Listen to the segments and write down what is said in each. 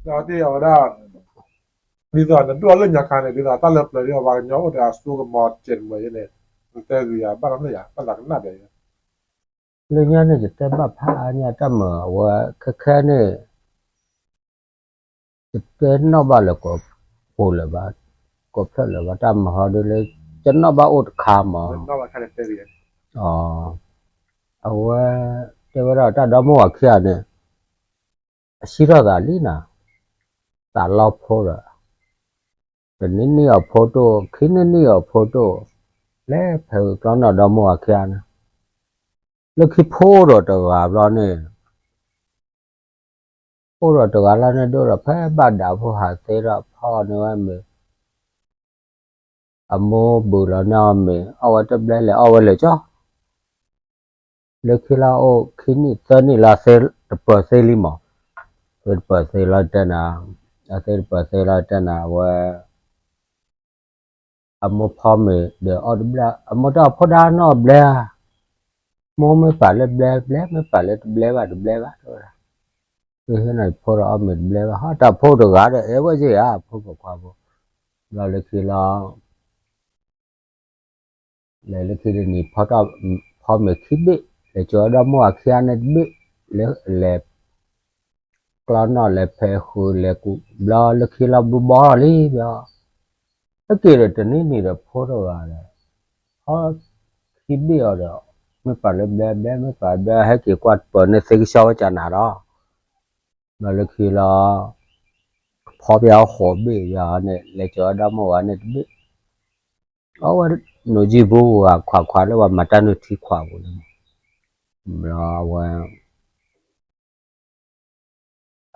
အဝဲဒၣ် ဒ်သိးနဒိၣ်အီၤလၢညါခါန့ၣ် ဒ်သိးတၢ်လၢပျၢၤဒ်သိးပှၤကညီအိၣ်ဒီးအစိကမီၤစဲးတမံၤန့ၣ် နတဲဂ့ၤယၤ ဘၣ်နီတမံၤယၤ ဘၣ်သးကနၣ်ဒီးယၤ လၢညါန့ၣ် ယတဲဘၣ်ဖးအါညါတၢ်မၤအဝဲခဲခဲန့ၣ် ယတဲနီၣ်ဘၣ်လၢကိးဖျၢၣ်လၢၤဘၣ်, ကိးဖျၢၣ်လၢၤဘၣ် တၢ်မၤဟီဒ်လၢ ယနီၣ်ဘၣ်အိၣ်တခါမး, အဝဲ တဲဝဲဒၣ်တၢ်ဒီမိၢ်ဝၤခံဂၤန့ၣ် အဆံးထီၣ်သးလံနီၤ, သးလီဖိဒီး တနံၣ်နံၣ်အီၤဖိတအိၣ် ခံနံၣ်နံၣ်အီၤဖိတအိၣ်, လဲၤဖဲကျီနီၣ်ဒီမိၢ်ဝၤခံဂၤန့ၣ်, လၢခံဖိအိၣ်ဒီးတဂၤဘျီန့ၣ် အိၣ်ဒီးတဂၤလၢန့ၣ်ဒိၣ်ဒီး ဖဲဘၣ်ဒးဖိဟးသ့ဒီးဖီန့ၢ်ဝဲမ့ၤ, အမိၢ်ဘုးလီၤန့ၢ်အီၤမ့ၤ အီၣ်ဝဲတဘျဲလဲၤအီၣ်ဝဲလၢာ်ကၠီ, လၢခံလၢအိၣ်ခံနံၣ်သၢနံၣ်လၢသ့တပၢၤသ့လံမး, သ့တပၢၤသ့လီၤတဲနၤ, အသ့တပၢၤသ့လီၤတဲနၤ အဝဲ အမိၢ်ဖီမ့ၤဒီးအီၣ်တဘျဲ အမိၢ်တၢ်ဖိဒါနီၣ်ဘျဲဧါ, မိၢ်မ့ၢ်ပာ်လၢဘျဲဘျဲ မ့ၢ်ပာ်လၢတဘျဲဘၣ်တဘျဲဘၣ် တဲဝဲဒၣ်, ဟ့ၣ်နၤဖိဒီးအီၣ်မ့ၤတဘျဲဘၣ် ဟီတၢ်ဖိတဂၤဒီးအဲၣ်ဝဲယဲၢ်ဧါ ဖိပိာ်ခွါဖိ, ဘျီလၢခံလီၤ လဲၤလၢခံတနံၤ ဖီမ့ၤခံဘ့ၣ် လဲၤကၠီၤဒီမိၢ်ဝၤခံဂၤန့ၣ်တဘ့ၣ်, လဲၤ ကျီနီၣ်လဲၤဖဲဃုာ်လဲၤကူး ဘျီလၢခံလီၤဘုဘီလီၤလံဘျီ, ဟဲက့ၤဒီးတနံၣ်နံၤဒီးဖိတဂၤဒီး, ဟီ ခံဘ့ၣ်အီၤဒီး, မ့ၢ်ပာ်လၢဘျဲဘျဲ မ့ၢ်ပာ်ဘျဲ ဟဲက့ၤကွၢ်တပၢၤန့ၣ်သ့ကဆှီဝဲကနၤလီၤ, ဘျီလၢခံလီၤ ဖီပျီဃိးဘ့ၣ်ယၤန့ၣ် လဲၤကၠီၤဒီမိၢ်ဝၤန့ၣ်တဘ့ၣ်, အဝဲ နိၣ်ကံၢ်ပူၤဂၤခွးခွးလၢပှၤမၤတၢ်နုၢ်ထံခွးပူၤန့ၣ်, ဘျီအဝဲ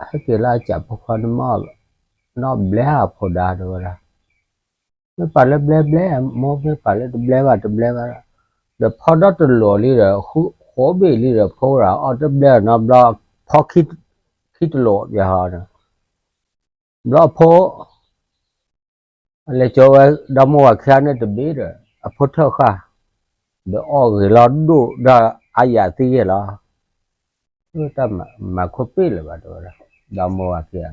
ဟဲက့ၤလၢအကးဖိခွါန့ၣ်မး, နီၣ်ဘျဲအဖိဒါတဲဝဲဒၣ်, မ့ၢ်ပာ်လၢဘျဲဘျဲ မိၢ်မ့ၢ်ပာ်လၢတဘျဲဘၣ်တဘျဲဘၣ်, ဒီးဖီဒီတလိာ်လံဒီး ဃိးဘ့ၣ်လံဒီး ဖိရၤအီၣ်တဘျဲနီတဘျီ, ဖီခံတလိာ်ပဟီန့ၣ်, ဘျီအဖိ အလဲၤကၠီၤဝဲဒီမိၢ်ဝၤခံဂၤန့ၣ်တဘ့ၣ်ဒီး အဖိထၢၣ်ဃာ်, ဒီးအီၣ်ဂ့ၤလီၤဒိၣ်ဒီးအယၤသံယဲၢ်လီၤ, တၢ်မၤခိၣ်ပ့ၣ်လၢၤဘၣ်တဲဝဲဒၣ်, ဒီမိၢ်ဝၤခံဂၤန့ၣ်,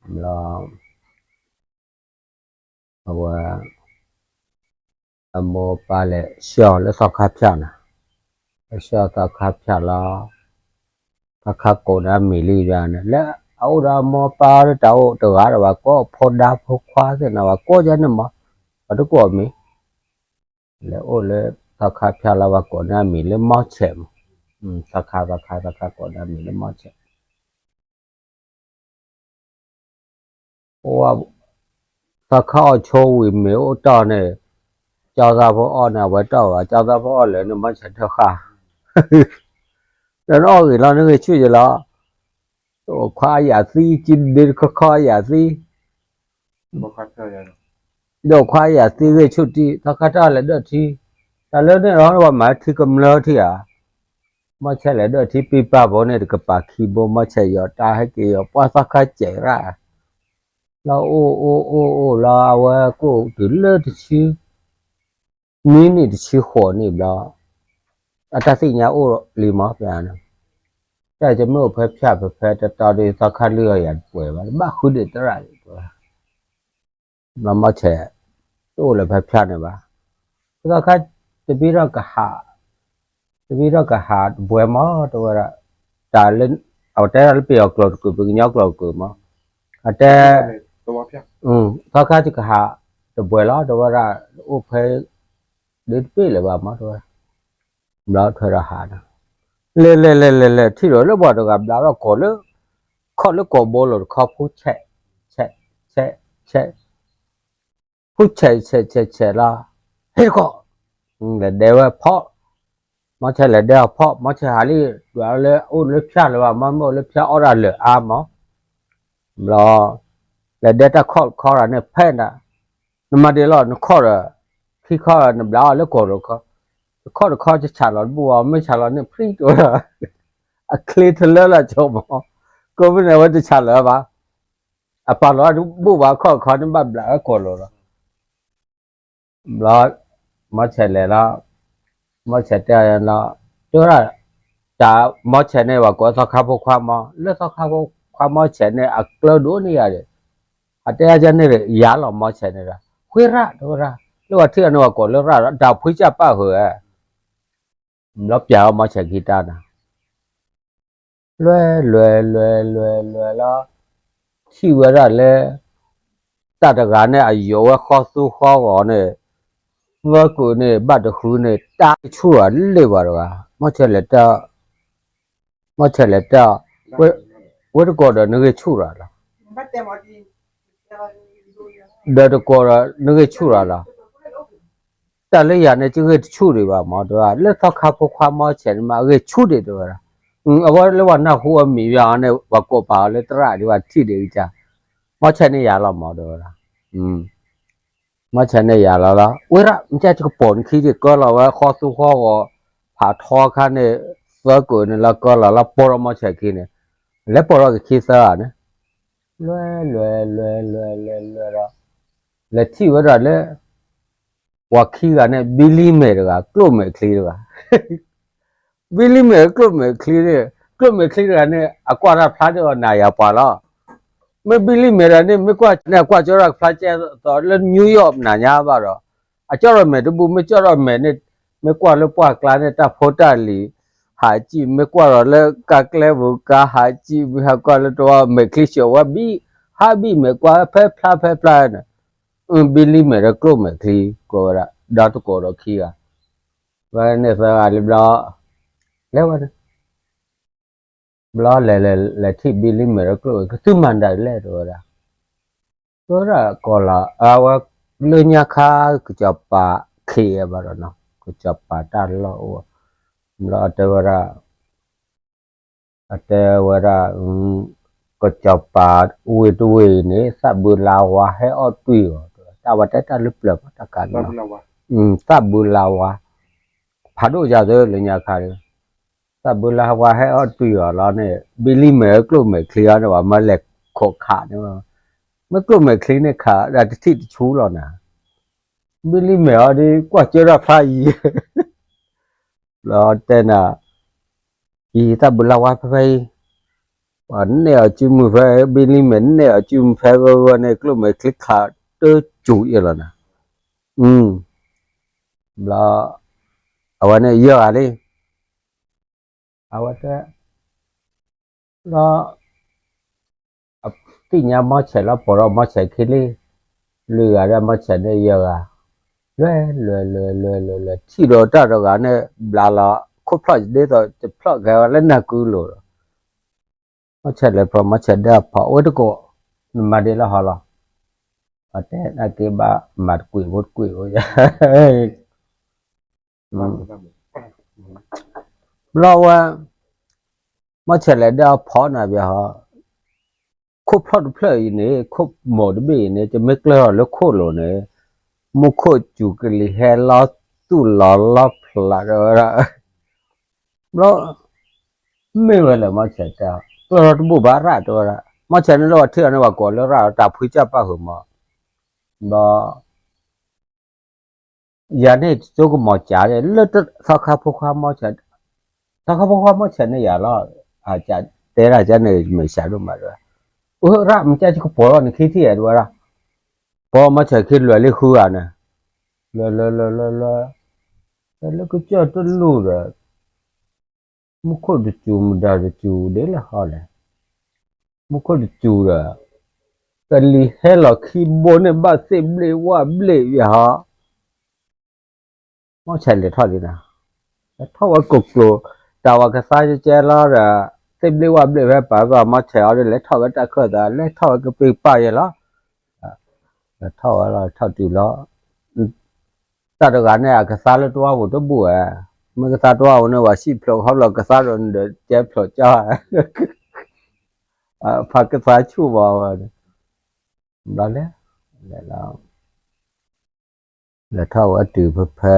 ဘျီ အဝဲ အမိၢ်ပၢ်လဲၤဆှၢလၢသီခါဖၠၣ်န့ၣ်, လဲၤဆှၢသီခါဖၠၣ်လီၤ, သီခါကိးန့ၢ်အမံၤလံယၤန့ၣ် လၢအအိၣ်ဒီးအမိၢ်ပၢ်လၢတၢ်အိၣ်တဂၤဒီး ပှၤကိးဖိဒါဖိခွါသ့ၣ်န့ၣ် ပှၤကိးယၤန့ၣ်မး, ပှၤတကိးအမံၤ, လဲၤအိၣ်လၢသီခါဖၠၣ်လီၤ ပှၤကိးန့ၢ်အမံၤလၢမီၢ်ဆဲးမး, သီခါ သီခါ သီခါကိးန့ၢ်အမံၤလၢမီၢ်ဆဲး အိၣ် သီခါအီၣ်ဆိဝံၤမ့ၢ်အိၣ်တီၢ်န့ၣ်, ကၠီသးဖိအီၣ်န့ၣ် အဝဲတီၢ်ဘၣ်, ကၠီသးဖိအီၣ်လၢာ်န့ၣ် မီၢ်ဆဲးထၢၣ်ဃာ်, ဒီးနအီၣ်ဂ့ၤလီၤန့ၣ်ဂ့ၤဆူၣ်ယဲၢ်လီၤ, တအိၣ်ခွါအယၤသံ ကံဒ့တခီခီအယၤသံ ဒီးခွါယၤသံဂ့ၤဆူၣ်တံၢ် သီခါတၢ်လဲၤဒၢၣ်ထံ, တၢ်လၢန့ၣ်လီၤ ပှၤမၤထံကမျၢၢ်ထံဧါ, မီၢ်ဆဲးလဲၤဒၢၣ်ထံပံပာ်ဘိန့ၣ် တကပၤခံဘိ မီၢ်ဆဲးယီၤတၢ်ဟဲက့ၤယီၤ ပှၤသီခါစဲးရၣ်, လီၤအိၣ်အိၣ်အိၣ်အိၣ်လီၤ အဝဲကအိၣ်တုၤလၢတဆံ နွံနံၣ်တဆံဃိးနံၣ်ဘျီ, အတၢ်သ့ၣ်ညါအိၣ်လံမီၢ်ဖဲန့ၣ်, တၢ်ယမ့ၢ်အိၣ်ဖဲဖၠၣ်ဖဲဖဲတတီၤဒီး သီခါလုၢ်အီၤယၤတပှဲၤဘၣ် ဘၣ်ဃုဒံးတရၣ်လံ ဘျီမီၢ်ဆဲး တအိၣ်လၢဖဲဖၠၣ်န့ၣ်ဘၣ်, သီခါ တဘံထီၣ်ကဟး, တဘံထီၣ်ကဟးတပှဲၤမီၢ် တဲဝဲဒၣ်, တၢ်လၢ အဝဲတဲဒၣ်လၢပယီၤကျိာ်တကုာ် ပကညီကျိာ်တကုာ်မီၢ်, အတဲ သီခါယကဟးတပှဲၤလီၤ တဲဝဲဒၣ်, အိၣ်ဖဲ ဒ်တပ့ၢ်လၢၤဘၣ်မီၢ် တဲဝဲဒၣ်, ဘျီထွဲဒီးဟးဒီး, လဲၤလဲၤလဲၤလဲၤလဲၤ ထံၣ်ဒီးလၢပှၤတဂၤဘျးထီၣ်ကိာ်လၢ, ခီၣ်လၢကိာ်ဘိလိၤတခီ ဖူဆဲး, ဆဲး, ဆဲး, ဆဲး, ဖူဆဲးဆဲးဆဲးဆဲးလီၤ, ဟ့ၣ်တခီၣ်, လဲၤဒဲဝဲဖီၣ်, မီၢ်ဆဲးလဲၤဒဲအီၤဖီၣ် မီၢ်ဆဲးဟးလံ, ဒွးလၢအိၣ်လၢဖၠၣ်လၢၤဘၣ် မီၢ်မ့ၢ်အိၣ်လၢဖၠၣ်အီၣ်ဒၣ်လၢၤအါမီၢ်, ဘျီ လဲၤဒဲတၢ်ခီၣ်တခီဒီးန့ၣ် ဖဲဒၣ်, နမၤဒ်လီၤ နခီၣ်ဒီး, ခံခီၣ်ဒီး နဘျးအီၤလၢကိာ်လိၤတခီ, တခီၣ်တခီတဆးလီၤတဘူၣ်ဘၣ် မ့ၢ်ဆးလီၤန့ၣ် ဖျံးတအိၣ်ဒီး, အချ့တလၢလၢကၠိမီၢ်, ကိးမ့ၢ်န့ၣ် အဝဲတဆးလၢၤဘၣ် အပာ်လီၤတဘူၣ်ဘၣ် ခီၣ်တခီန့ၣ်ဘၣ်ဘျးဝဲကိာ်လိၤလီၤ, ဘျီ မီၢ်ဆဲးလဲၤလီၤ, မီၢ်ဆဲးတဲလီၤ, တဲဝဲဒၣ်, တၢ်မီၢ်ဆဲးန့ၣ် ပှၤကိးသီခါဖိခွါမီၢ် လၢသီခါဖိ ခွါမီဆဲးန့ၣ် အကျၢၤဒိၣ်န့ၢ်ယၤဒီး အတဲအါန့ၣ်ဒီး ယၤလီၤမီဆဲးန့ၣ်ဒီး ဃ့ရၣ်တဲဝဲဒၣ်, လၢပှၤထံၣ်အီၤန့ၣ် ပှၤကိးလၢရၣ်ဒီး တၢ်ဖှံကၢ်ပၣ်ဃုာ်ဧါ, ဘျီပျဲအီၤမီဆဲးခံတၢ်နၤ လွဲလွဲလွဲလွဲလွဲလီၤ, ထံၣ်ဝဲဒၣ်လၢ တၢ်တဂၤန့ၣ် အယိာ်ဝဲဃီသူဃီဂီၤန့ၣ်, သၢကုာ်န့ၣ် ဘၣ်တဃုန့ၣ် တၢ်ဆူၣ်ရၤလ့ၣ်ပှၤတဂၤ, မီဆဲးလဲၤတဲ, မီဆဲးလဲၤတဲ, ဝဲတကိးဒီးနဂ့ၢ်ဆူၣ်ရၤလီၤ, ဒီးတကိးဒီးနဂ့ၢ်ဆူၣ်ရၤလီၤ တၢ်လၢယၤန့ၣ် ကဂ့ၢ်တဆူၣ်ဒံးဘၣ်မး တဲဝဲဒၣ်, လၢသီခါဖိခွါမီဆဲးန့ၣ်မး အဂ့ၢ်ဆူၣ်ဒံးတဲဝဲဒၣ်, အဝဲလၢပှၤနၢ်ဟူအမံၤဘၣ်န့ၣ် ပှၤကိးပာ်အီၤလၢသရၣ်ဒံးဘၣ်ထံၣ်ဒံးကစၢ်, မီဆဲးန့ၣ်ယၤလီၤမးတဲဝဲဒၣ်, မီဆဲးန့ၣ်ယၤလီၤလီၤ, ဝဲဒၣ် မ့ၢ်ကၠၢ်ကပီၤနခံဒံးကၢလီၤဝဲဃီသူဃီဂီၤ, ဖးထီခါန့ၣ်, သၢကုာ်န့ၣ်လီၤကၢလီၤလီၤပိာ်ထီၣ်မီဆဲးခံန့ၣ်, လဲၤပိာ်ထီၣ်က့ၤခံသၢဂၤန့ၣ်, လွဲလွဲလွဲလွဲလွဲလွဲဒီး, လဲၤထံၣ်ဝဲဒၣ်လၢ ပှၤခံဂၤန့ၣ် ဘံလံမဲာ်တဂၤ ကျိၣ်မဲာ်ချံတဂၤ, ဘံလံမဲာ်ကျိၣ်မဲာ်ချံန့ၣ်, ကျိၣ်မဲာ်ချံတဂၤန့ၣ် အကွၢ်တၢ်ဖျါဒ်အီၤနၤယၤပှၤလီၤ, မ့ၢ်ဘံလံမဲာ်တဂၤန့ၣ် မ့ၢ်ကွၢ်န့ၣ် အကွၢ်ကၠီထီၣ်ဖျါကဲသိးလၢ New York နၤညါဘၣ်ဒီး, အကၠီထီၣ်မဲာ်တဘူၣ် မ့ၢ်ကၠီထီၣ်မဲာ်န့ၣ်, မ့ၢ်ကွၢ်လၢပှၢ်ကျါန့ၣ် တၢ်ဖိတၢ်လံၤ, ဟးကံၣ် မ့ၢ်ကွၢ်ဒီးလၢကါကျဲပူၤကါဟးကံၣ် မ့ၢ်ဟးကွၢ်လၢတဝီမဲာ်ချံဆှၢဝဲဘံ, ဟးဘံမဲာ်ကွၢ်ဖဲဖျါဖဲဖျါန့ၣ်, ဘံလံမဲာ်ဒီးကျိၣ်မဲာ်ချံ ကိးဝဲဒၣ် ဒီတကိးဒီးခံဂၤ, ဝဲန့ၣ်သၢဂၤလံဘျီ, လဲၤဝဲ ဘျီလဲၤလဲၤလဲၤထံၣ်ဘံလံမဲာ်ဒီးကျိၣ်မဲာ်ချံ သုမၤဒ်လဲၣ်တဲဝဲဒၣ်, တဲဝဲဒၣ်ကီးလီၤ အဝဲလၢညါခါ ကစီၤပၤ ခ့ဘၣ်ဒီးနီၤ ကစီၤပၤတၢ်လီၢ်အိၣ်, ဘျီတဲဝဲဒၣ် အတဲဝဲဒၣ်, ကစီၤပၤဝ့ၢ်တဝ့ၢ်အံၤန့ၣ် သၣ်ဘုလါဝါဟဲအီၣ်တွံၢ်အီၤ, တၢ်ဝဲတဲတၢ်လၢပျၢၤဘၣ်တၢ်ကးန့ၣ်လီၤ, သၣ်ဘုလါဝါ, ဖးဒိၣ်ယၤသၢလၢညါခါဒီး, သၣ်ဘုလါဝါဟဲအီၣ်တွံၢ်အီၤလီၤန့ၣ် ဘံလံမဲာ်ကျိၣ်မဲာ်ချံအီၤန့ၣ် ပှၤမၢလဲၤခိးခးန့ၣ်, မ့ၢ်ကျိၣ်မဲာ်ချံန့ၣ်ခး တထံၣ်တဆူလီၤနၤ, ဘံလံမဲာ်အီၤဒ်ကွၢ်ကၢထီၣ်ဖျါယံၤ လီၤတဲနၤ, အံၤသၣ်ဘုလါဝါဖဲဖဲအံၤ, ပှၤနဲၣ်အီၤစုမုၢ်ဖဲ ဘံလံမဲာ်နဲၣ်အီၤစုမုၢ်ဖဲဂီၢ်ဂီၢ်န့ၣ် ကျိၣ်မဲာ်ချံခးတစူၤအံၤလီၤနၤ, ဘျီ, အဝဲန့ၣ်ယဲၢ်ဂၤလံ, အဝဲတဲ လီၤ သ့ၣ်ညါမီဆဲးလီၤ ပိာ်ထီၣ်မီဆဲးခံလံ, လွံၢ်ဂၤဒီးမီဆဲးန့ၣ်ယဲၢ်ဂၤ, လွဲလွဲလွဲလွဲလွဲလွဲ ထံၣ်ဒီးတၢ်တဂၤန့ၣ် ဘျးလီၤ ခိၣ်ဖျီၣ်ဒ်သိးတဖျီၣ်ကဲဝဲလၢနၢ်ကုလိၤဒီး, မီဆဲးလဲၤဖျီ မီဆဲးဒၣ်ဖီၣ် ဝဲတကိး, နမၤဒ်လဲၣ်ဟီလီၤ, အတဲနၢ်က့ဘၣ် မၤတကွံာ်ဖိတကွံာ်ဖိယါ ဘျီဝဲ, မီဆဲးလဲၤဒၣ်ဖီၣ်နၤဘၣ်ဟီ, ခိၣ်ဖျီၣ်တဖျၢၣ်အံၤန့ၣ် ခိၣ်မိာ်တဘ့ၣ်အံၤန့ၣ် တမ့ၢ်ကျၢၢ်ထီၣ်လၢခိၣ်လိၤန့ၣ်, မူခိၣ်စူၤကလံၤဟဲလီၤသူၣ်လီၤလီၤဖျးတဲဝဲဒၣ်, ဘျီ, မ့ၢ်ဝဲလၢမီဆဲးတဲ, ကျၢၢ်ထီၣ်တဘိၣ်ဘၣ်ရၣ်တဲဝဲဒၣ်, မီဆဲးန့ၣ်လၢပှၤထံၣ်အီၤန့ၣ် ပှၤကိးလၢရၣ်ဒီး တၢ်ဖှံကၢ်ပၣ်ဃုာ်မး, ဘျီ ယၤန့ၣ်တစိကမီၤကးန့ၣ် လၢသီခါဖိခွါမီဆဲး, သီခါဖိခွါမီဆဲးန့ၣ်ယၤလီၤ, တဲဒၣ်ကန့ၣ် မဲာ်ဆှးဒိၣ်မးတဲဝဲ, အိၣ်ရၣ် မ့ၢ်ကၢ်ကပီၤလီၤနခံထံၣ်ဧါတဲဝဲဒၣ်, ပီမီဆဲးခံလွဲၤလံဃုဂၤန့ၣ်, လွဲၤလွဲၤလွဲၤလွဲၤလွဲၤ, လၢကစၢၢ်တလူၢ်ဒီး မူခိၣ်တစူၤမတၤတစူၤဒ်လဲၣ်ဟီလဲၣ်, မူခိၣ်တစူၤဒီး, ကလံၤဟဲလီၤခံဘိန့ၣ်ဘၣ်သ့ၣ်ဘျ့ၣ်ဝၣ်ဘျ့ၣ်ယဟီ, မီဆဲးလဲၤထီၣ်ဒ်န့ၣ်, လဲၤထီၣ်ဝဲကျိၤကျိၤ, တၢ်ဝဲကသါကဲကဲလီၤဒီး, သ့ၣ်ဘျ့ၣ်ဝၣ်ဘျ့ၣ်ဖဲပာ်ကီၢ်မီဆဲးအီၤဒီး လဲၤထီၣ်ဝဲတၢ်ခၢၣ်သး လဲၤထီၣ်ဝဲကပ့ၤပာ်ယဲလီၤ, လဲၤထီၣ်ဝဲလီၤ ထီၣ်တုၤလီၤ တၢ်တဂၤန့ၣ် အကသါလၢတဝၢ်ပူၤတဘူၣ်ဧါ, မ့ၢ်ကသါတဝၢ်ပူၤန့ၣ် ပှၤစံၣ်ဖျိးခီဖျိကသါဒီးနဒီးကဲဖျိးကၠီ, ဖးကသါဆူၣ်ဘၣ်ဝဲ, ဘျီလဲၣ်, လဲၤလီၤ, လဲၤထီၣ်ဝဲတုၤဖဲ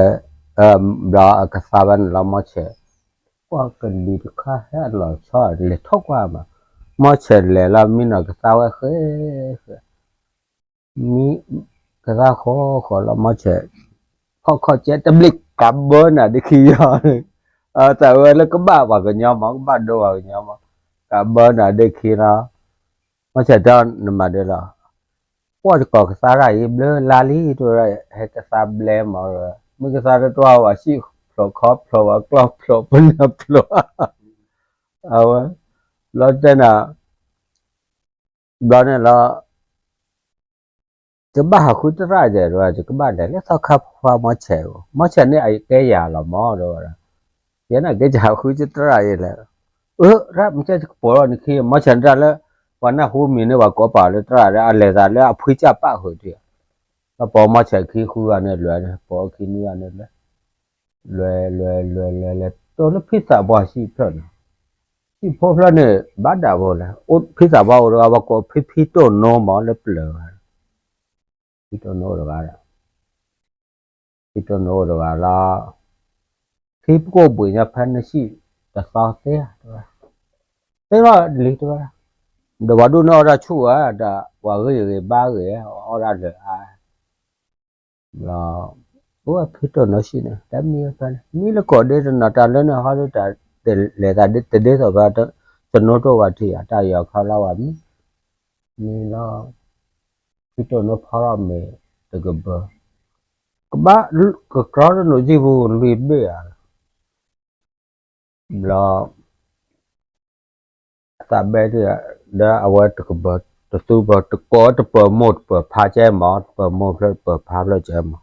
ဖဲ, ဘျီအကသါဝဲန့ၣ်လီၤမီဆဲး, ကွၢ်ကလံၤတခါဟဲအလီၤဆီ လဲၤထီၣ်ကွၢ်မး, မီဆဲးလဲၤလီၤမံနီၤကသါဝဲဃဲ, ဃဲ မံကသါဃီဃီလီၤ မီဆဲး, ခီၣ်ခီၣ်ကဲတဘျ့ၣ်ကးဘၢနၤဒ့ခံယီၤ, သးဝဲလၢကဘၣ်ပှၤကညီမး ကဘၣ်ဒိပှၤကညီမး, ကးဘၢနၤဒ့ခံလီၤ, မီၢ်ဆဲးတဲ နမၤဒ်လဲၣ်, ပှၤတကိးကသါတၢ်အံၤဘျၢလါလံ တဲဝဲဒၣ်, ဟဲကသါဘျဲမး, မ့ၢ်ကသါတတွၢ်ဝဲ စံၣ်ဖျိးခီဖျိးဝဲကျီၢ်ဖျိးပနၢ်ဖျိး, အဝဲ, ဘျီတဲနၤ, ဘျီန့ၣ်လီၤ ကဘၣ်ဟးဃုသရၣ်ယဲ တဲဝဲ, ယကဘၣ်လဲၤလၢသီခါဖိခွါမီၢ်ဆဲးဧိၤ, မီၢ်ဆဲးန့ၣ်အကဲယၤလီၤမး တဲဝဲဒၣ်, ယဲန့ၣ်က့ၤယဟးဃုသရၣ်ယဲလဲၣ်, အၢ ရၣ်မ့ၢ်ကဲယကပိာ်ထီၣ်နခံ မီၢ်ဆဲးန့ၣ်တၢ်လၢ ပှၤနၢ်ဟူမံၤန့ၣ် ပှၤကိးပာ်လၢသရၣ်ဒီး အလဲၤသးလၢအဖှံစၢ်ပၢ်ဃုာ်ထံၣ်, ဒီးပိာ်မီၢ်ဆဲးခံဃုဂၤန့ၣ်လဲၤန့ၣ် ပိာ်ခံနွံဂၤန့ၣ်လဲၤ လဲၤလဲၤလဲၤလဲၤလဲၤ တိၢ်လၢဖံသးပှၢ်စံၣ်ဖျၢၣ်န့ၣ်, စံၣ်ဖိဖျၢၣ်န့ၣ် ဘၣ်ဒၣ်ဖိလဲၣ်, အိၣ်ဖံသးပှၢ်အိၣ်တဂၤ ပှၤကိးဖံဖံတိၢ်နိမးလၢပျၢၤဂၤ, ဖံတိၢ်နိတဂၤဒီး, ဖံတိၢ်နိတဂၤလီၤ, ဖံပကိၣ်ဘှံးညါဖဲနစံၣ်တသီသ့ဧါ တဲဝဲ, သ့လီၤလံတဲဝဲဒၣ်, ဒီးပှၤဒိၣ်န့ၢ်အီၣ်တၢ်ဆူၣ်ဧါ ဒီးပှၤဂ့ၢ်ဂ့ၤဘါဂ့ၤ အီၣ်ဒၣ်လၢအါ ဘျီ, အိၣ်ဝဲဖံတိၢ်နိစံၣ်န့ၣ် တၢ်မံဝဲဖဲန့ၣ် မံလၢကိးဒ့တနီၤတၢ်လၢန့ၣ်ဟီဒ်တၢ်လဲၤသးတဒ်သိးဖဲ, တနိတိၢ်ဝဲထံၣ်ဧါ တၢ်ယီၤခီလီၤဝဲမံ, မံလီၤ, ဖံတိၢ်နိဖီထီၣ်မ့ၤတကဘၢ, ကဘၣ်ကကြီတနိးကံၢ်ပူၤလွံၢ်ဘ့ၣ်ဧါ ဘျီ သးဘဲဒၣ်, ဒီးအဝဲတကဘၢတသူဘၢ တကိးတပၢၤမိၢ်တပၢၤဖါကဲမး တပၢၤမိၢ်ဖျၢၣ်တပၢၤဖါဖျၢၣ်ကဲမး,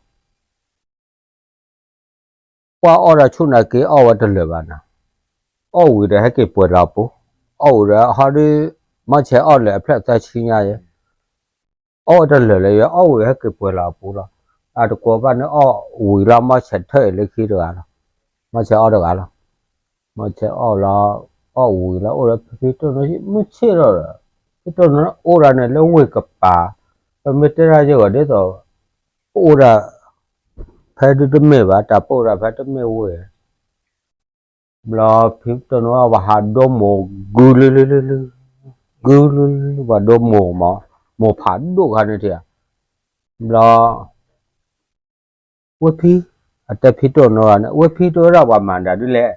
ပှၤအီၣ်ဒီးဆူၣ်န့ၣ်က့ၤအီၣ်ဝဲတလၢာ်ဘၣ်နီၤ, အီၣ်ဝံၤဒီးဟဲက့ၤပှဲၤလီၤအပူၤ, အီၣ်ဝံၤဒီးဟီဒုး, မီၢ်ဆဲးအီၣ်လၢာ်အဖျၢၣ်သၢဆံညါယဲ အီၣ်ဝဲတလၢာ်လၢယဲ အီၣ်ဝံၤဟဲက့ၤပှဲၤလီၤအပူၤလီၤ, အတကိးဘၣ်န့ၣ်အီၣ်ဝံၤလီၤ မီၢ်ဆဲးထၢၣ်အံၤလၢခံတဂၤလီၤ, မီၢ်ဆဲးအီၣ်တဂၤလီၤ, မီၢ်ဆဲးအီၣ်လီၤ, အီၣ်ဝံၤလီၤ အိၣ်ဒီးဖံဖံတိၢ်နိ မုၢ်ဆ့ၣ်ဒီး, ဖံတိၢ်နိအိၣ်ဒၣ်န့ၣ်လၢဝ့ၢ်ကပၤ, ပမ့ၢ်တဲဒၣ်ယဲဂီၤဒ်သိး, ပအိၣ်ဒၣ်, ဖဲဒုတမ့ၢ်ဘၣ် တၢ်ပအိၣ်ဒၣ်ဖဲတမ့ၢ်ဝ့ၢ် ဘျီဖံတိၢ်နိဝဲဟးဒိမိၢ်, ဂုၤလုလုလုလု, ဂုၤလုလုလု ပှၤဒိမိၢ်မး, မိၢ်ဖးဒိၣ်ခါန့ၣ်ထံၣ်ဧါ, ဘျီ, ဝဲဖံ, အတဲဖံတိၢ်နိန့ၣ် ဝဲဖံတဲဝဲဒၣ်ပှၤမၤဒၣ်ဒ်လဲၣ်,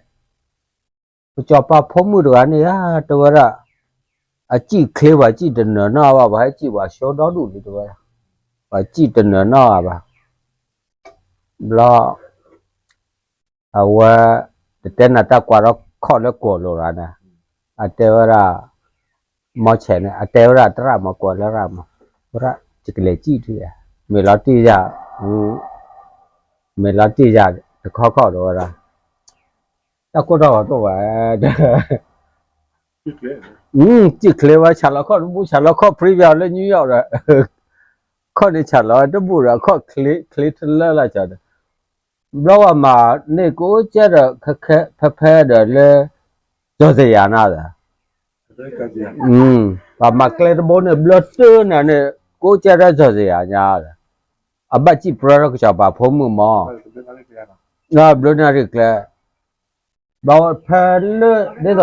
ကစီၤပၤဖိမုၣ်တဂၤန့ၣ်ဧါ တဲဝဲဒၣ်, အစံၣ်ချ့ပှၤစံၣ်တနၢၤနီၢ်ဘၣ် ပှၤဟဲစံၣ်ပှၤဆိဒီဒူၣ်လံတဲဝဲဒၣ်, ပှၤစံၣ်တနၢၤနီၢ်ဘၣ်, ဘျီ အဝဲ, တတဲနၤတၢ်ကွၢ်ထီၣ်ခီၣ်လၢကိာ်လိၤလီၤန့ၣ်, အတဲဝဲဒၣ်, မီၢ်ဆဲးန့ၣ် အတဲဝဲဒၣ်တရၣ်မၤကွၢ်လၢရၣ်မး, ဝဲဒၣ်ယကလဲၤစံၣ်ထံၣ်ဧါ, မ့ၢ်လီၤတံၢ်ယၤ, မ့ၢ်လီၤတံၢ်ယၤတခီခီၣ်ဒီးဝဲဒၣ်, တၢ်ကိၢ်ထီၣ်ဂီၤတိၢ်ဝဲ, စံၣ်ချ့ဝဲ ဆၣ်လီၤခီၣ်တဘူၣ် ဆၣ်လီၤခီၣ် premium လၢ New York ဒီး ခီၣ်န့ၣ်ဆၣ်လီၤတဘူၣ်ဒီး ခီၣ်ချ့ချ့တလၢလၢ်ကီးဒီး ဘျီဝဲမၤန့ၢ်ကအိၣ်ကဲဒီး ဖဲဖဲဒီးလၢ ကၠီၤစယၤနၤဒီး ပှၤမၤကျဲတဘိန့ၣ် ဘျၢတၢ်နၤန့ၣ် ကအိၣ်ကဲဒီးကၠီၤစယၤညါဒီး အဘၣ်စံၣ်ပြၢထီၣ်ကစီၤပၤဖိမုၣ်မး ဘျၢနၤရံၣ်ကျဲ ဘျီဖဲလၢ ဒ်သိး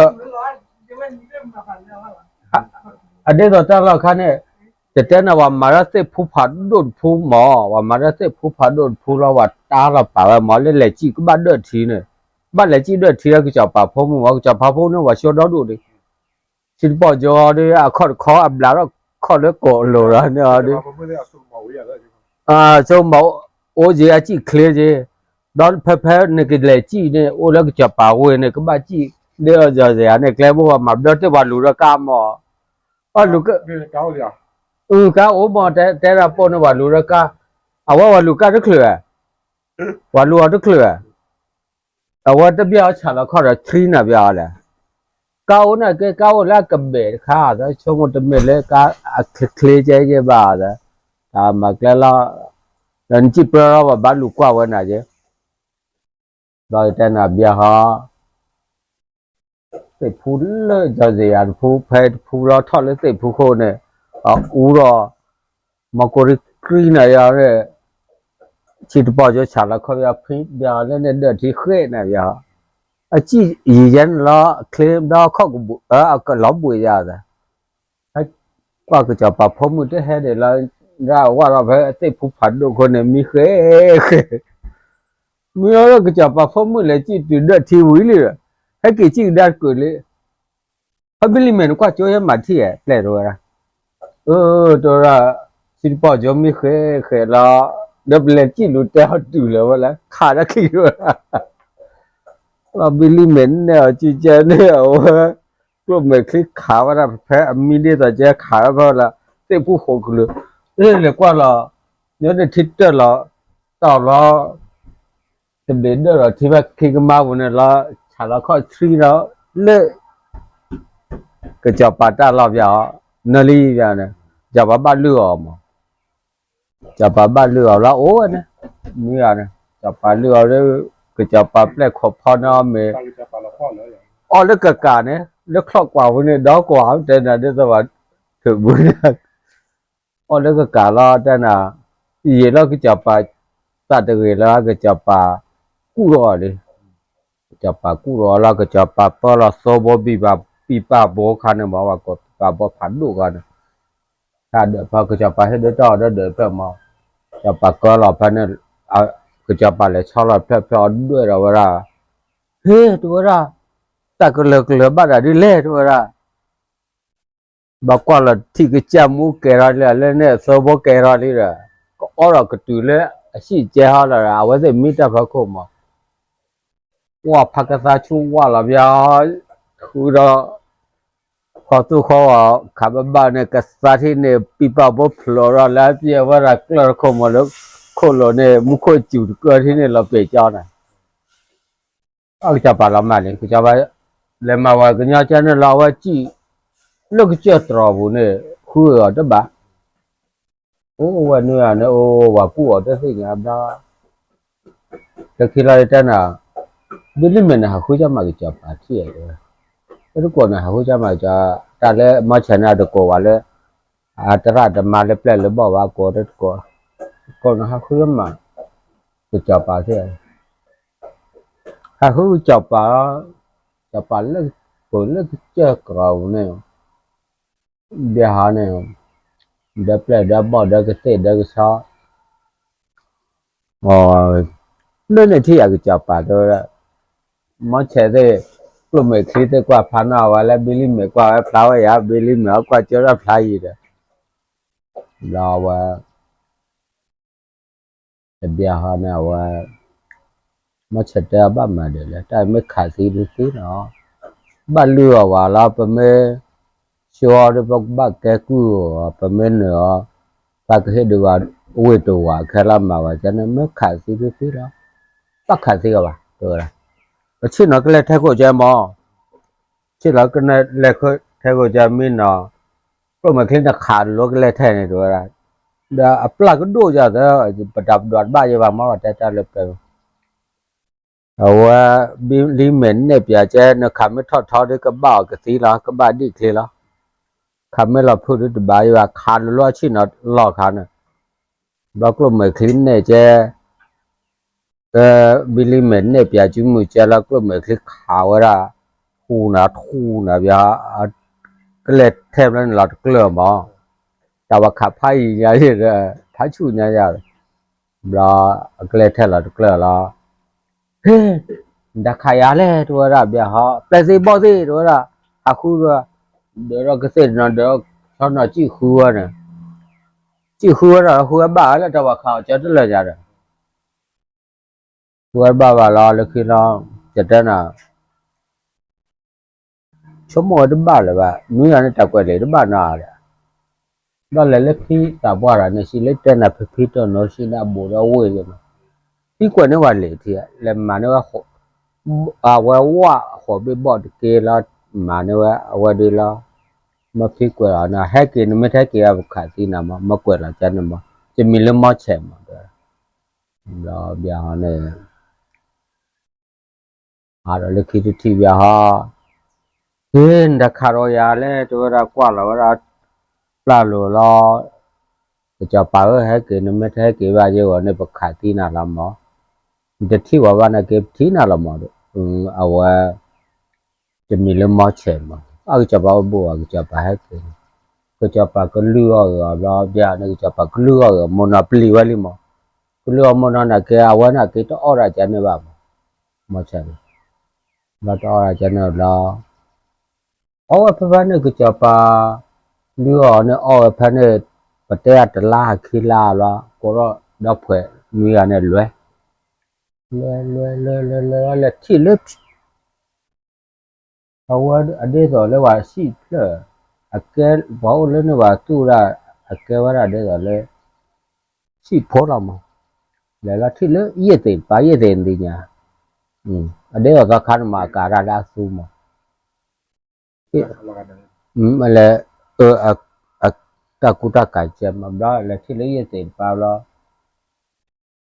အဒ်သိးတၢ်လီၢ်အခါန့ၣ် တတဲနၤ ပှၤမၤတၢ်သ့ၣ်ဖူဖးဒိၣ်တဖူမး ပှၤမၤတၢ်သ့ၣ်ဖူဖးဒိၣ်တဖူလီၤ ပှၤတၢ်လီၤပာ်ဝဲမး လၢလဲၤစံၣ်ကဘၣ်ဒၢၣ်ထံန့ၣ် ဘၣ်လဲၤစံၣ်ဒၢၣ်ထံလၢကစီၤပၤဖိမုၣ်မး ကစီၤပၤဖိမုၣ်န့ၣ် ပှၤဆိဒီဒူၣ်ဒံး စံတပီၢ်ကၠိဒီး အခီၣ်တခီအဘျးထီၣ်ခီၣ်လၢကိာ်လိၤဒီးန့ၣ်ဒီး ဆိကမိၣ် အိၣ်က့ၤအစံၣ်ချ့က့ၤ ဒီးဖဲဖဲန့ၣ်ကလဲၤစံၣ်န့ၣ် အိၣ်လၢကစီၤပၤဝ့ၢ်န့ၣ် ကဘၣ်စံၣ်ဒၢအီၤယီၤစ့ၢ်ဧါန့ၣ် ကျဲဘိပှၤမၤဘျၢတ့ၢ်ပှၤလူၤဒီးကါမး ပှၤလူၤ ကါအိၣ်မး တဲဒၣ်ပိာ်န့ၣ်ပှၤလူၤဒီးကါ အဝဲပှၤလူၤကါတချုးဧါ ပှၤလူၤအီၤတချုးဧါ အဝဲတဘၣ်အီၤဆၣ်လီၤခီၣ်ဒီးချံနၤဘၣ်အီၤလဲၣ် ကါအိၣ်န့ၣ်က့ ကါအိၣ်လၢအကဘဲၣ်တခါ ဆိကမိၣ်တမ့ၢ်လၢကါအချ့ချ့ကဲကဲဘၣ်ဒီး တၢ်မၤကျဲလီၤ ဒီးနစံၣ်ပြၢလီၤ ပှၤဘၣ်လူၤကွၢ်ဝဲနၤက့ ဘျီတဲနၤဘျါဟီ သ့ၣ်ဖူလၢကၠီၤစ့ၢ်ယၤတဖူ ဖဲတဖူလီၤထီၣ်လၢသ့ၣ်ဖူခိၣ်န့ၣ် အအူဒီး မီၤကိရံကြံနၤယၤန့ၣ် စံတပီၢ်ကၠိဆၣ်လီၤခီၣ်ဘျါဖံဘျါလၢန့ၣ်ဒၢၣ်ထံဃဲနၤယၤ အစံၣ်ယံၤယဲန့ၣ်လီၤ အချ့ဘျီခီၣ်ကဘှံး အကလီၤဘှံးယၤသး ဟဲကွၢ်ကစီၤပၤဖိမုၣ်တဟဲဒၣ်လီၤ ဒၣ်ဝဲဒီးဖဲသ့ၣ်ဖူဖးဒိၣ်ခိၣ်န့ၣ် မံဃဲဃဲ မ့ၢ်လီၤကစီၤပၤဖိမုၣ်လဲၤစံၣ်တုၤဒၢၣ်ထံဝံၤလံဒီး ဟဲက့ၤစံၣ်ကဒါတကုာ်လံ ဟဲဘံလံမဲာ်နကွၢ်ကၠိဟဲမၤထံၣ်ဧါ ပျဲၢ်တဝဲဒၣ် အၢ တဲဝဲဒၣ်, ဆံတပီၢ်ကၠိမ့ၢ်ဃဲဃဲလီၤ, ဒီးပလဲၤစံၣ်လူၤတဲအီၤတုၤလၢၤဝဲလၢ ခးတၢ်ခံဝဲဒၣ်, လီၤဘံလံမဲာ်နဲၣ်အီၤကံကဲန့ၣ် အဝဲ ကျိၣ်မဲာ်ချံခးဝဲဒၣ်ဖဲအမံဒ်သိးကဲခးဝဲဖဲလၢ သ့ၣ်ဖူဃိးကလုာ်, လဲၤကွၢ်လီၤ, ညီန့ၣ်ထံတၢၢ်လီၤ, တီၢ်လီၤ တဘ့ၣ်ဒၢၣ်ဒီးထံဖဲခံကမါပူၤန့ၣ်လီၤ, ဆးလီၤခီၣ်ထံလီၤ, လၢ ကစီၤပၤတၢ်လီၢ်ပၠးအီၤ, နၢလံပၠးန့ၣ်, စီၤပၤဘၣ်လုၢ်အီၤမး, စီၤပၤဘၣ်လုၢ်အီၤလီၤအိၣ်ဝဲန့ၣ်, မ့ၢ်ဂ့ၤန့ၣ် စီၤပၤလုၢ်အီၤလၢ ကစီၤပၤပျဲၢ်ခိးဖီန့ၢ်အီၤမ့ၢ်, အီၣ်လၢကကးန့ၣ် လၢချီၣ်ကွၢ်ပူၤန့ၣ် ဒီကွၢ်တဲနၤဒ်သိးဘၣ်, ထုးပူၤန့ၣ် အီၣ်လၢကကးလီၤတဲနၤ, ယံာ်လီၤကစီၤပၤ, သးတဂ့ၤလၢကစီၤပၤ, ကူၣ်ထီၣ်အီၤလံ, ကစီၤပၤကူၣ်ထီၣ်အီၤလီၤ ကစီၤပၤပၢလီၤသိဘိဘံၣ်ပၢ်ဘိခါန့ၣ်မး ပှၤကိးပၤဘိဖးဒိၣ်ခါန့ၣ်, တၢ်ဒၢးဖဲကစီၤပၤဟ့ၣ်ဒၢတၢ်အီၤဒီးဒၢးဖျၢၣ်မး, ကစီၤပၤကၢလီၤဖဲန့ၣ်, ကစီၤပၤလဲၤဆီလီၤဖျၢၣ်ဖျၢၣ်အီၤဒွဲၣ်ဒီးဝဲဒၣ်, ဟ့ၣ်တဲဝဲဒၣ်, တၢ်ကလၢၤကလၢၤဘၣ်ဒၣ်ဒ်လဲၣ်တဲဝဲဒၣ် ဘၣ်ကွၢ်လီၤထံၣ်ကစၢ်မူကဲထီၣ်လံ လၢန့ၣ်အသိဘိကဲထီၣ်လံဒီး, ကအီၣ်ဒီးကတုၤလၢအဟံၣ်ကဲဟီလီၤဒီး အဝဲသ့ၣ်မံတၢ်ဖီခိၣ်မး, ကွၢ်ဖးကသါဆူၣ်ဝၣ်လီၤပၠး, ဃုဒီး, ခီသူၣ်ခီဂီၤခးဘၣ်ဘၣ်န့ၣ် ကသါထံၣ်န့ၣ် ပံပာ်ဘိဖျိးဒီးလၢအပျဲၢ်ဝဲဒၣ်ကျၢၢ်တခိၣ်မးလၢ, ခိၣ်လိၤန့ၣ် မူခိၣ်စူၤတကၢၢ်ထံၣ်န့ၣ်လီၤပ့ၤကၠီန့ၣ် အကစီၤပၤလီၤမၢ်န့ၣ် ကစီၤပၤ, လဲၤမၤဝဲကညီကဲန့ၣ်လီၤအဝဲစံၣ်, လၢကစၢၢ်တြီၤပူၤန့ၣ်, ဃုအီၤတဘၣ်, အိၣ်ဝဲနုၤဧါန့ၣ် အိၣ်ဝဲကူၣ်အီၤတသ့ၣ်ညါဘျီ, လၢခံလီၤတဲနၤ, ဘံလံမဲာ်န့ၣ် ဟးဃုကမၣ်ကစီၤပၤထံၣ်ဧါ, တကိးန့ၣ် ဟးဃုကမၣ်ကစီၤ, တၢ်လၢမီၢ်ဆဲးန့ၣ်တကိးဝဲလၢ, အတရၣ်တမါလၢပျဲၢ်လၢဘီၣ်ဘၣ်ကိးတကိး, ကိးန့ၣ်ဟးဃုကမၣ်, ကစီၤပၤသ့ၣ် ဟးဃုကစီၤပၤ, စီၤပၤလၢ, ပလၢကစၢၢ်ကရီပူၤန့ၣ်, ဘၣ်ဟီန့ၣ်, ဒီးပျဲၢ်ဒီးဘီၣ်ဒီးကသ့ၣ်ဒီးကဆီ, အ, ဒ်န့ၣ်ထံၣ်ယၤကစီၤပၤတဲဝဲဒၣ်, မီၢ်ဆဲးသ့ၣ်, ကျိၣ်မဲာ်ချံသ့ၣ်ကွၢ်ဖျါနီၣ်ဝဲလၢဘံလံမဲာ်ကွၢ်ဝဲဖျါဝဲယၤ ဘံလံမဲာ်ကွၢ်ကၢထီၣ်ဖျါယံၤဒီး, ဒီးအဝဲ တဘျီဟီန့ၣ်အဝဲ, မီၢ်ဆဲးတဲအဘၣ်မၤဒ်လဲၣ် တၢ်မ့ၢ်ခးသံတသ့နီၤ, ဘၣ်လုၢ်အီၤဝဲလီၤ ပမ့ၢ်, ဆိအီၤဒီးပဘၣ်ကဲကုၢ်အီၤ ပမ့ၢ်နုာ်အီၤ, ပကဟ့ၣ်ဒုးဝဲ, ဝ့ၢ်တဝးခဲလၢာ်မၤဝဲကန့ၣ် မ့ၢ်ခးသံတသ့လီၤ, ဘၣ်ခးသံအီၤဘၣ် တဲဝဲဒၣ်, ပဆ့ၣ်နီၤကလဲၤထဲခိၣ်ကဲမး ဆ့ၣ်နီၤကလဲၤထဲခိၣ်ကဲမ့ၢ်နီၤ, ကျိၣ်မဲာ်ချံနခးလိကလဲၤထဲန့ၣ်တဲဝဲဒၣ်, ဒီးအပျၢ်ကဒိၣ်ယၤသၢ, ပတၢ်ပဒွးတဘၣ်ယဲဘၣ်မး ပတဲတၢ်လၢပျဲၢ်, အဝဲ, ဘံလံမဲာ်နဲၣ်ပၠးကဲ နခးမ့ၢ်ထီၣ်ထီဒီးကဘၣ်အီၤကသံလီၤ ကဘၣ်ဒံၣ်ချ့လီၤ, ခးမ့ၢ်လီၤဖုၣ်ဒီးတဘၣ်ယဲဘၣ် ခးလိလီၤဆ့ၣ်နီၤလီၤခးန့ၣ်, ဘျီကျိၣ်မဲာ်ချံနဲၣ်ကဲ ဘံလံမဲာ်နဲၣ်ပၠးစုမုၢ်ကဲလၢကျိၣ်မဲာ်ချံခးဝဲဒၣ်, ထူနၤထူနၤပၠး, ကလဲၤထဲဖျၢၣ်န့ၣ်လီၤတကျၢၢ်မး, တၢ်ဝဲခးဖးယံၤညါဒီး, ဖးဆူၣ်ညါယၤ, ဘျီ, အကလဲၤထဲလီၤတကျၢၢ်လီၤ, ဟ့ၣ်, နတၢ်ခးယၤလဲၣ်တဲဝဲဒၣ်ဘၣ်ဟီ ပျဲၢ်သ့ၣ်ဘီၣ်သ့ၣ်တဲဝဲဒၣ်, ဟးဃုဒီး, ဒၢးထီၣ်ကသ့ၣ်တနီၤဒၢး, ဆီနီၤစံၣ်ဃုဝဲန့ၣ်, စံၣ်ဃုဝဲဒီးဃုဝဲဘၣ်လၢတၢ်ဝဲခးအီၤကၢတလၢာ်ညါဒီး ဃုဝဲဘၣ်ဘၣ်လီၤလၢခံလီၤ, ယတဲနၤ, ဆိကမိၣ်ဝဲတဘၣ်လၢၤဘၣ် နွံဂၤန့ၣ်တၢ်ကွဲးလံာ်တဘၣ်နီၤဒီး, ဒီးလဲၤလၢဖံသးပှၢ်တဂၤန့ၣ် စံးလၢတဲနၤဖံဖံတနီၤစံးန့ၣ်အဘူးဒီးဝ့ၢ်ယဲၢ်မး, ဖံကွဲးန့ၢ်ဝဲလံာ်ထံ လဲၤမၤန့ၢ်ဝဲ အဝဲဝၣ်ဃိးဘ့ၣ်ဘီၣ်တက့ၢ်လီၤ, မၤန့ၢ်ဝဲအဝဲဒ်လီၤ, မ့ၢ်ဖံကွဲးလီၤန့ၣ် ဟဲက့ၤနမ့ၢ်တဟဲက့ၤဘၣ်ပခးသံနၤမး မ့ၢ်ကွဲးလီၤကန့ၣ်မး, ယမံၤလၢမီၢ်ဆဲးမး, ဒီးဘၣ်ဟီန့ၣ် အဒီးလၢခံတထံၣ်ဘၣ်ဟီ, ဟ့ၣ် နတၢ်ခးဒီးယၤလဲၣ် တဲဝဲဒၣ်ကွၢ်လီၤဝဲဒၣ်, ပျၢ်လိာ်လီၤ, ကစီၤပၤဧၢ ဟဲက့ၤ နမ့ၢ်တဟဲက့ၤဘၣ်ယဲၢ်ဂီၤန့ၣ် ပခးသံနၤလီၤမး, နတထံၣ်ဝဲဘၣ်နာ်က့ ပထံၣ်နၤလီၤမး, အဝဲ တမံၤလၢမီၢ်ဆဲးမး, အကစီၤပၤအိၣ်ဘူးအီၤ ကစီၤပၤဟဲက့ၤ, ကစီၤပၤကလုၢ်အီၣ်ဂ့ၤအီၤဘျီ ဘၣ်န့ၣ် ကစီၤပၤကလုၢ်အီၣ်ဂ့ၤအီၤ မိၢ်နီၤပျံၤဝဲလံမး, ကလုၢ်အီၣ်မိၢ်နီၤနာ်က့ အဝဲနာ်က့တအီၣ်ဒၣ်ကန့ၣ်ဘၣ်မး, မီၢ်ဆဲးန့ၣ်, ဘျီတအီၣ်ဒၣ်ကန့ၣ်ဘျီ အဝဲဖဲဖဲန့ၣ်ကစီၤပၤ, လုၢ်အီၣ်န့ၣ်အီၣ်ဝဲဖဲန့ၣ်, ပတဲအတလါဟခံလါလီၤ, ကိးထီၣ်ဒီဖှဲးနွံဂၤန့ၣ်လဲၤ, လဲၤလဲၤလဲၤလဲၤလဲၤလဲၤထံၣ်လၢ အဝဲအဒ်သိးလၢပှၤစံၣ်ဖျၢၣ်, အကဲပှၤအိၣ်လၢန့ၣ်ပှၤသူၣ်ဒၣ်, အကဲဝဲဒၣ်ဒ်သိးလၢ စံၣ်ဖိလီၤမး, လဲၤလီၤထံၣ်လၢယ့ၢ်သ့ၣ်တပၤ ယ့ၢ်သ့ၣ်နသ့ၣ်ညါ, အဒ်သိးသီခါန့ၣ်မး အကၤတၢ်လၢအသူမး, လဲၤ, တၢ်ကူတၢ်ကၤကဲမးဘျီ လဲၤထံၣ်လၢယ့ၢ်သ့ၣ်တပၤ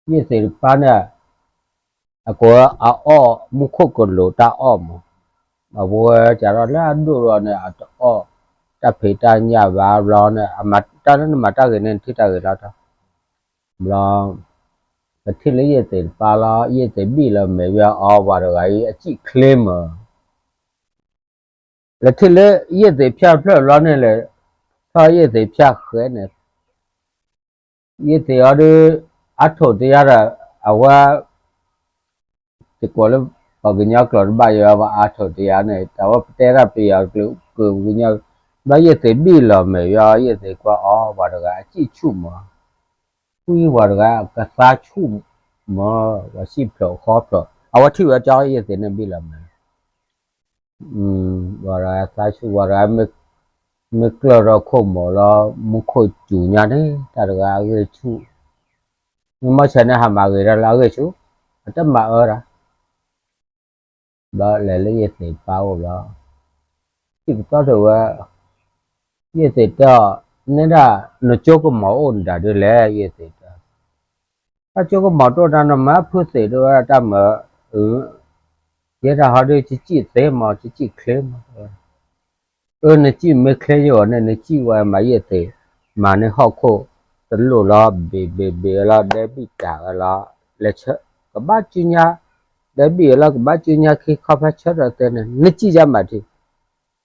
ဘျီ ယ့ၢ်သ့ၣ်တပၤန့ၣ်, အကိးအအီၣ်မူခိၣ်ကလူးတၢ်အီၣ်မး, အဝဲကဒီးလၢအဒိၣ်ဒီးန့ၣ် အတအီၣ်တၢ်ဖံးတၢ်ညၣ်ဘၣ်ဘျီန့ၣ်, တၢ်လၢနမၤတၢ်ဂ့ၤန့ၣ် နထံၣ်တၢ်ဂ့ၤလီၤတၢ်, ဘျီ, ပထံၣ်လၢယ့ၢ်သ့ၣ်တပၤလီၤ, ယ့ၢ်သ့ၣ်ဘံၣ်လီၤမဲာ်ဝဲအီၤ ပှၤတဂၤအံၤအစံၣ်ချ့မး လဲၤထံၣ်လၢယ့ၢ်သ့ၣ်ဖၠၣ်ဖျၢၣ်ဘျီန့ၣ်, လဲၤထီၣ်ယ့ၢ်သ့ၣ်ဖၠၣ်ဃဲန့ၣ်, ယ့ၢ်သ့ၣ်အီၤဒုး အါထိၣ်တယါဒီး အဝဲ ယကိးလၢပှၤကညီကျိာ်တဘၣ်ယဲ ပှၤအါထိၣ်တယါန့ၣ် တၢ်ဝဲပတဲတၢ်ပယီၤကျိာ်ပှၤကညီ, ဘျီယ့ၢ်သ့ၣ်ဘံၣ်လီၤမဲာ်ဝဲအီၤ ယ့ၢ်သ့ၣ်ကွၢ်အီၤ ပှၤတဂၤအစံၣ်ဆူၣ်မး, ကွံပှၤတဂၤကသါဆူၣ်မး, ပှၤစံၣ်ဖျိးဃီဖျိး အဝဲထံၣ်ဝဲကၠီယ့ၢ်သ့ၣ်န့ၣ်ဘံၣ်လီၤမဲာ် ပှၤတဂၤသါဆူၣ် ပှၤတဂၤ မ့ၢ်ကျၢၢ်ထီၣ်ခိၣ်မီၤလီၤ မူခိၣ်စူၤညါန့ၣ် တၢ်တဂၤအဂ့ၢ်ဆူၣ်, မ့ၢ်မီၢ်ဆဲးန့ၣ် ဟးမၤဂ့ၤတၢ်လၢအဂ့ၢ်ဆူၣ်, အတမၤအၢတၢ်, ဘျီလဲၤလၢယ့ၢ်သ့ၣ်ပၢ်အိၣ်ဘျီ, စံၣ်ကသီထီၣ်ဝဲ, ယ့ၢ်သ့ၣ်တဲအီၤ, နဲဒၣ် နကၠိကမီၤအိၣ်နတၢ်ဒ်လဲၣ် ယ့ၢ်သ့ၣ်တဲ တၢ်ကၠိကမီၤတအိၣ်တၢ် နမၤဖုသ့ၣ်ဒ်ဝဲတၢ်မၤ, ယဲဒၣ်ဟီဒုး ကစံၣ်သ့မး ကစံၣ်ချ့မး, အၢ နစံၣ်မ့ၢ်ချ့ယဂီၢ်န့ၣ် နစံၣ်ဝဲမၤယ့ၢ်သ့ၣ်, မၤန့ၢ်ဟီၣ်ခိၣ်တလိၣ်လီၤ ဘ့ၣ်ဘ့ၣ်ဘ့ၣ်ဝဲလီၤ ဒဲဘံၣ်တၢ်ဝဲလီၤ, လဲၤဆၢ, ကဘၣ်ကၠူညါ, ဒဲဘံၣ်ဝဲလီၤ ကဘၣ်ကၠူညါခံခီဖဲဆၢထၢၣ်သ့န့ၣ် နစံၣ်ယါမးထံ တစံၣ်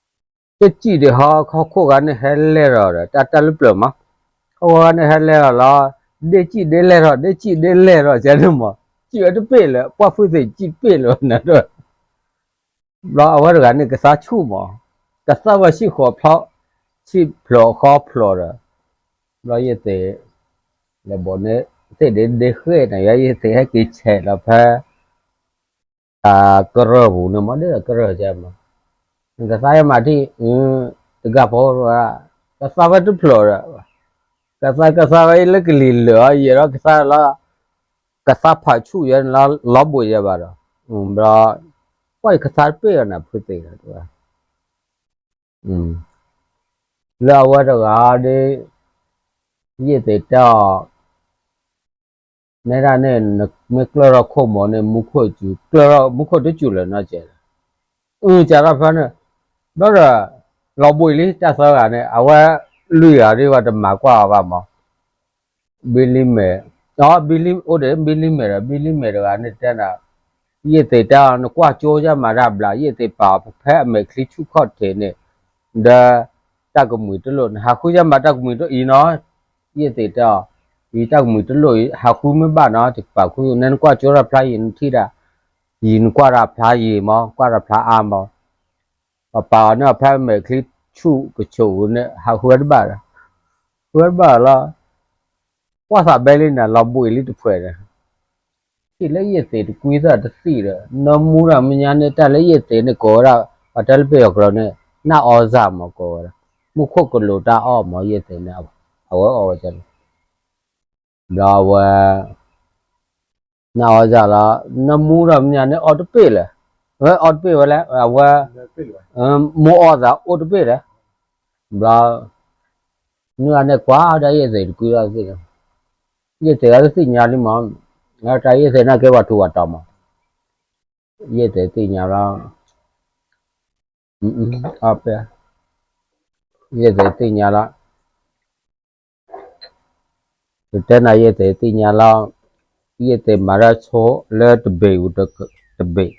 ဒံးဟီ ဟီၣ်ခိၣ်ဂၤန့ၣ်ဟဲလဲၢ်ထီၣ်ဒီး တၢ်တၢ်လၢပျၢၤမး, ဟီၣ်ခိၣ်ဂၤန့ၣ်ဟဲလဲၢ်ထီၣ်လီၤ, ဒ့စံၣ်ဒ့လဲၢ်ထီၣ် ဒ့စံၣ်ဒ့လဲၢ်ထီၣ်ကဲန့ၣ်မး, စံၣ်ဝဲတပ့ၢ်လၢၤ ပှၢ်ဖုသ့ၣ်စံၣ်တပ့ၢ်လၢၤနၤဒီး, ဘျီအဝဲတဂၤန့ၣ်ကသါဆူၣ်မး, ကသါဝဲစံၣ်ဃိးဖျိး, စံၣ်ဖျိးဃီဖျိးဒီး, ဘျီယ့ၢ်သ့ၣ်, လဲၤဘိးန့ၣ်, သ့ၣ်ဒ့ဒ့ဃ့ၢ်န့ၣ် ယဲယ့ၢ်သ့ၣ်ဟဲက့ၤဆဲးလီၤဖဲ ကရၢၢ်ပူၤန့ၣ်မး ဒ်သိးကရၢၢ်ကဲမး, ကသါယဲမးထံၣ်, တဂၤဖိ, ကသါဝဲတဖျိးဒီး, ကသါကသါဝဲလၢကလံၤလၢာ်အီၤ ယဲဒီးကသါလီၤ, ကသါဖးဆူၣ်ယဲလီၤဘှံးယဲဘၣ်ဒီး, ဘျီ, ကွၢ်ယကသါတပ့ၢ်အီၤန့ၣ် ဖုသ့ၣ်လီၤတဝဲ လၢအဝဲတဂၤဒီး, ယ့ၢ်သ့ၣ်တဲအီၤ, နဲဒၣ်န့ၣ် မ့ၢ်ကျၢၢ်ထီၣ်ခိၣ်မီၤန့ၣ် မူခိၣ်စူၤ, ကျၢၢ်ထီၣ်မူခိၣ်တစူၤလၢၤနီတစဲး, အုကးထီၣ်ဖဲန့ၣ်, ဘျီဒီး, လီၤဘှံးလံတၢ်သၢဂၤန့ၣ် အဝဲလွံၢ်ဂၤဒ်ဝဲတမၤကွၢ်အီၤဘၣ်မး ဘံလံမဲာ်, အိၣ်ဒီးဘံလံမဲာ်ဒီး ဘံလံမဲာ်တဂၤန့ၣ်တဲနၤ, ယ့ၢ်သ့ၣ်တဲအီၤ နကွၢ်ကၠိယဲမးတၢ်ဘျး ယ့ၢ်သ့ၣ်ပာ်ဖဲအမဲာ်ချံဆူၣ်ခီၣ်ထံးန့ၣ်, ဒီး, တၢ်ကမှံၤတလိၣ်န့ၣ် ဟးဃုယဲမးတၢ်ကမှံၤတအံၤနီၤ, ယ့ၢ်သ့ၣ်တဲအီၤ, ယတၢ်ကမှံၤတလိၣ်အံၤ ဟးဃုမ့ၢ်ဘၣ်နီၤ တကပၤဃု နဲနကွၢ်ကၠိတၢ်ဖျါယံၤနထံၣ်ဒၣ်, ယံၤနကွၢ်တၢ်ဖျါယံၤမး ကွၢ်တၢ်ဖျါအါမး ပပာ်အီၤန့ၣ်အီၤဖဲမဲာ်ချံဆူၣ်ကဆိးန့ၣ် ဟးဃုဝဲတဘၣ်ဒီး, ဃုဝဲတဘၣ်လီၤ, ကွၢ်သးဘဲလံန့ၣ် လီၤဘှံးလံတဖှဲးဒီး, ထံၣ်လၢယ့ၢ်သ့ၣ်တကွံသၢတသံၣ်ဒီး နၢမူတၢ်မဲာ်ညါန့ၣ် တၢ်လၢယ့ၢ်သ့ၣ်န့ၣ်ကိးဝဲဒၣ်, ပှၤတဲလၢပယီၤကျိာ်န့ၣ်, နၢ်အီစၢ်မးကိးဝဲဒၣ်, မူခိၣ်ကလူးတၢ်အီၣ်မး ယ့ၢ်သ့ၣ်န့ၣ်, အဝဲအီၣ်ဝဲန့ၣ်, ဘျီအဝဲ နၢ်အီစၢ်လီၤ, နၢမူတၢ်မဲာ်ညါန့ၣ်အီၣ်တပ့ၢ်လၢၤ, ဝဲအီၣ်တပ့ၢ်ဝဲလဲၣ်, အဝဲ, မိၢ်အီၣ်သးအိၣ်တပ့ၢ်လၢၤ, ဘျီ, နုၢ်အန့ၣ်ကွၢ်ဒီးယ့ၢ်သ့ၣ်တကွံလီၤသ့ၣ်, ယ့ၢ်သ့ၣ်အီၤတသ့ၣ်ညါလံမး, တၢ်ယ့ၢ်သ့ၣ်န့ၣ်ကဲပှၤထူးပှၤတီၤမး, ယ့ၢ်သ့ၣ်သ့ၣ်ညါလီၤ, အ, ယ့ၢ်သ့ၣ်သ့ၣ်ညါလီၤ ပတဲနၤယ့ၢ်သ့ၣ်သ့ၣ်ညါလီၤ, ယ့ၢ်သ့ၣ်မၤတၢ်ဆိလၢတဘ့ၣ်အူတဘ့ၣ်,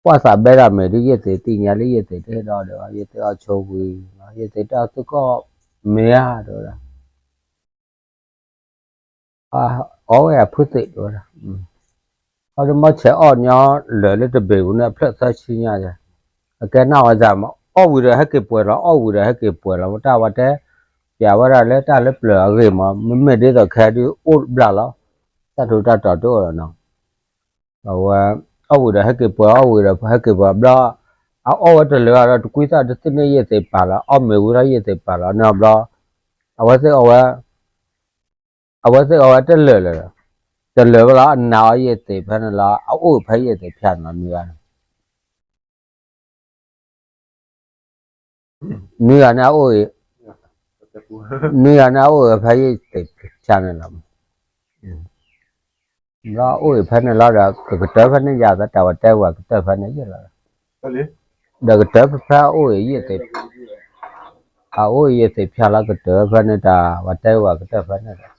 ကွၢ်သးဘဲဒၣ်မဲာ်ဒ်ယ့ၢ်သ့ၣ်သ့ၣ်ညါလၢယ့ၢ်သ့ၣ်တဟ့ၣ်ဒီးဒီး ယ့ၢ်သ့ၣ်အီၣ်ဆိဝံၤ, ယ့ၢ်သ့ၣ်တဲအီၤသုကီၢ်မ့ၢ်ဧါဒီး အီၣ်ဝဲအဖုသ့ၣ်တဲဝဲဒၣ်, အီၣ်ဒီးမီၢ်ဆဲးအီၣ်ညီလၢာ်လၢတဘ့ၣ်ပူၤန့ၣ် အဖျၢၣ်သၢဆံညါ, အကဲနၢ်ဝဲစၢ်မး, အီၣ်ဝံၤဒီးဟဲက့ၤပှဲၤလီၤ, အီၣ်ဝံၤဒီးဟဲက့ၤပှဲၤလီၤ, တၢ်ဝဲတဲ ပျးဝဲဒၣ်လၢတၢ်လၢပျၢၤအဂ့ၢ်မး, မ့မ့ၢ်ဒ်သိးခဲဒုးအိၣ်ဘျီလီၤ, တၢ်ထူးတၢ်တီၤတအိၣ်လီၤနီၤ, အဝဲ အီၣ်ဝံၤဒီးဟဲက့ၤပှဲၤ, အီၣ်ဝံၤဒီးဟဲက့ၤပှဲၤဘျီ, အအီၣ်ဝဲတလၢာ်ဒီးတကွံသၣ်တသ့ၣ်န့ၣ်ယဲၢ်သ့းပာ်လီၤ, အီၣ်မ့ၤဝံၤဒီးယဲၢ်သ့းပာ်လီၤန့ၣ်ဘျီ, အဝဲသ့ၣ်အီၣ်ဝဲ အဝဲသ့ၣ်အီၣ်ဝဲတလၢာ်လၢၤ, တလၢာ်ဝဲလီၤ, အနာ်အီၤယဲၢ်သ့းဖဲန့ၣ်လီၤ, အအိၣ်ဖဲယဲၢ်သ့းဖၠၣ်န့ၣ်လီၤ, နွံဂၤန့ၣ် နွံဂၤန့ၣ်အအိၣ်, နွံဂၤန့ၣ်အအိၣ်ဖဲယဲၢ်သ့းဖၠၣ်န့ၣ်လီၤ, ဘျီအိၣ်အံၤဖဲန့ၣ်လီၤဒီး ကကတၢၢ်ဖဲန့ၣ်ယၤသတးဝဲတဲဝဲကတၢၢ်ဖဲန့ၣ်ယဲၢ်လီၤ, ဒီးကတၢၢ်ဖဲဖဲအအိၣ်အံၤယဲၢ်သ့း, အအိၣ်အံၤယဲၢ်သ့းဖၠၣ်လီၤ ကတၢၢ်ဖဲန့ၣ်တၢ်ဝဲတဲဝဲကတၢၢ်ဖဲန့ၣ်ဒီး